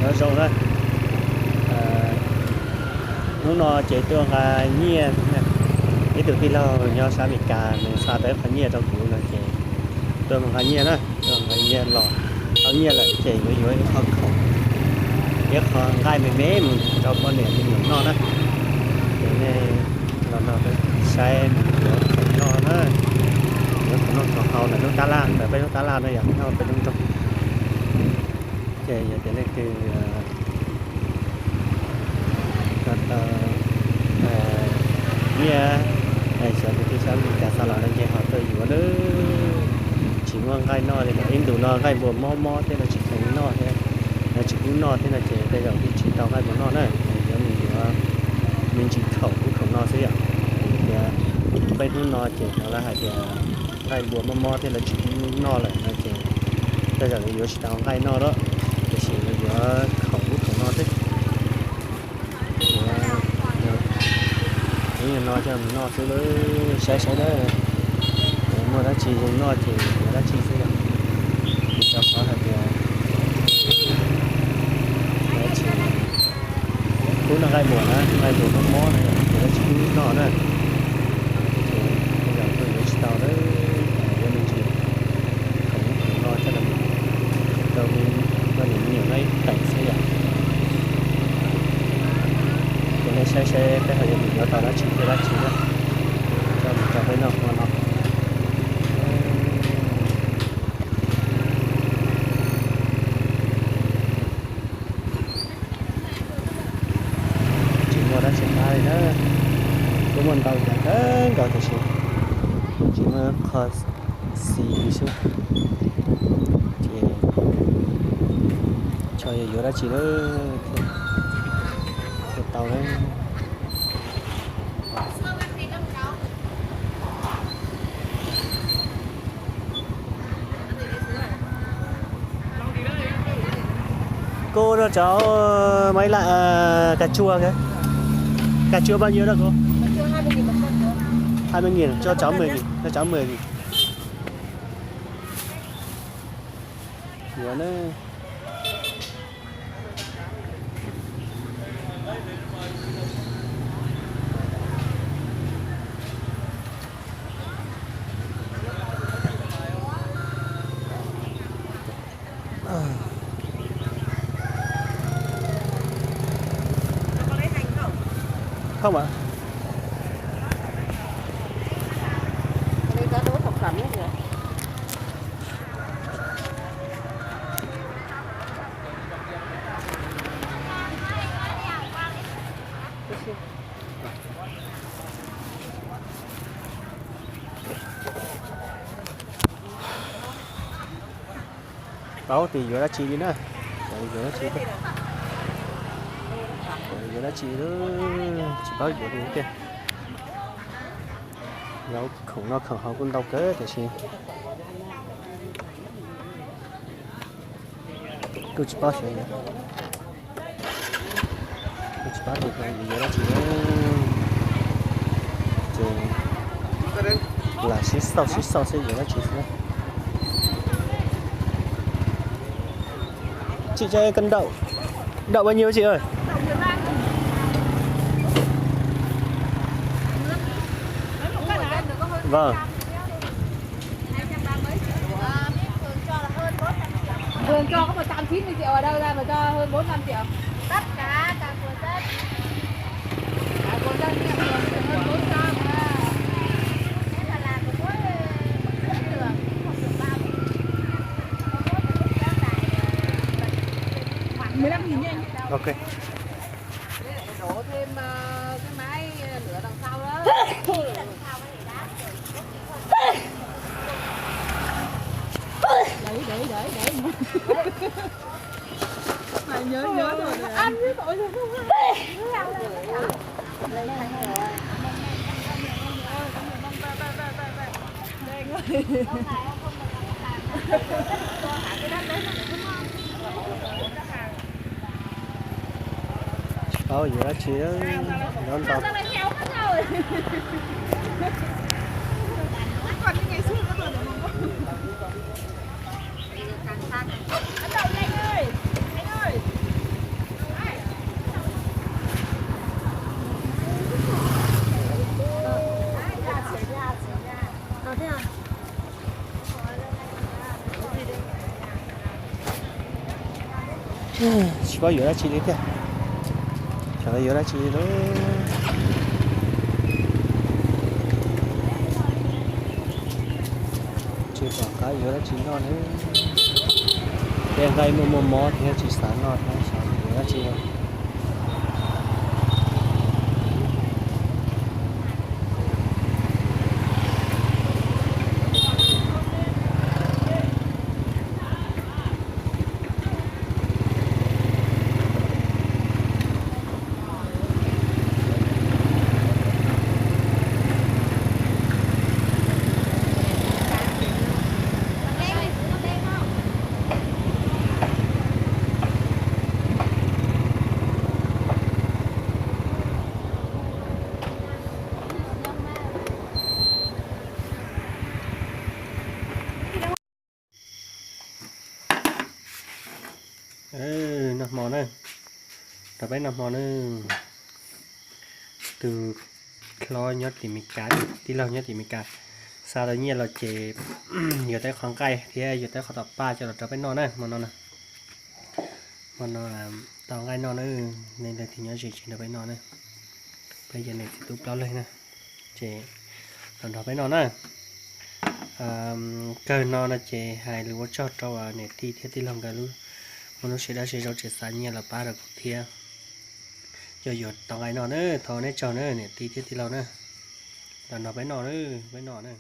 Nyob zoo na, hnub no ces tuaj nqa nyiaj, ib tug tij laug nyob sab Amelikas nws xa tau ib qho nyiaj rau kuv no ces tuaj mus nqa nyiaj na, tuaj nqa nyiaj los, tau nyiaj lawm ces yuav yuav ib qho khoom, ib qho nqaij me me mus rau poj niam me nyuam noj na. Ces nej los nrog saib mus yuav khoom noj na, yuav khoom noj khoom haus ntawm lub tab laj, ntawm peb lub tab laj no yom, nyob peb lub nroog. Ces yog tias leej twg nyiaj, xyov tus twg sab Amelikas xa los no ces ho tuaj yuav na. Tsis muaj nqaij noj li lawm, ib ntus no nqaij npua mob mob thiab no tsis khoom noj thiab, no tsis pub noj thiab no ces tej zaum twb tsis tau nqaij npua noj na. Yuav mus yuav me ntsis khoom pub khoom noj xwb yom. Tias peb hnub no ces hnov lawv hais tias nqaij npua mob mob thiab lawv tsis pub noj lawm no ces tej zaum yuav tsis tau nqaij noj lawm, tiam sis yuav khoom pub khoom noj xwb. Ib nyuag no coj mus noj xwb, saib saib na, muaj dab tsi zoo noj ces yuav dab tsi xwb. Rau qhov hais tias dab tsi pub noj nqaij npua na, nqaij npua mob mob na, ces dab tsi pub noj na. Ces tej zaum tuaj yuav tsis tau lawm, yuav me ntsis khoom no coj los rau poj niam me nyuam noj ib teem xwb yom. Ces nej saib saib peb ho yuav mus yuav tau dab tsi thiab dab tsi na, coj mus rau peb noj hmo no. Tsis muaj dab tsi qab li na, kuj muaj ntau yam kawg nkaus tiam sis tsis muaj qho xis li xwb. Ces tsis yuav dab tsi lawm thiaj tau na. Cô cho cháu mấy lạ, cà chua kìa. Cà chua bao nhiêu đó cô? Hai mươi nghìn, cho cháu mười nghìn, cho cháu mười nghìn. Yuav na. Không ạ. Paub tias yuav dab tsi li na. Yuav dab tsi, yuav dab tsi, tsis paub yuav li tiag. Yuav khoom noj khoom haus kuj ntau kawg tiam sis kuj tsis paub xyov, kuj tsis paub tias yuav dab tsi. Ces lam sib xauj sib xauj seb yuav dab tsi xwb. Chị cho em cân đậu. Đậu bao nhiêu chị ơi? Vâng. Thường cho có một trăm chín mươi triệu ở đâu ra mà cho hơn bốn trăm triệu? Tất cả cả của dân. Cả của dân thì hơn bốn trăm. Nếu mà làm được mối, mối trường cũng không được bao nhiêu. Mười lăm nghìn nha anh. Ok. Đổ thêm, ờ, cái máy lửa đằng sau đó. Đẩy, đẩy, đẩy, đẩy. Mày nhớ, nhớ rồi. Ăn với tội. Tsis paub yuav dab tsi, nyob ntau. Tsis paub yuav dab tsi li tiag. Xyov yuav dab tsi li lawm. Tsis pom qab yuav dab tsi noj li. Tej nqaij muaj muaj mob thiab tsis xav noj thiab, xyov yuav dab tsi. Noj hmo na, rau peb noj hmo na. Tus hlob nyob tim Meskas, tus tij laug nyob tim Meskas, xa tau nyiaj los ces yuav tau qhov nqaij thiab yuav tau qhov tom paj coj los rau peb noj na hmo no na. Hmo no tau nqaij noj na, nej leej twg nyob ze tsev nrog peb noj na. Peb cov niam txiv tub plaub leeg na, ces los nrog peb noj na. Kawg no no ces hais lus ua tsaug rau niam tij thiab tij laug nkawd lub, muaj lub siab dawb siab zoo tseem xa nyiaj los pab rau kuv thiab. Coj yuav tau nqaij noj na, thov nej tsaug na niam tij thiab tij laug na. Los nrog peb noj na, peb noj na.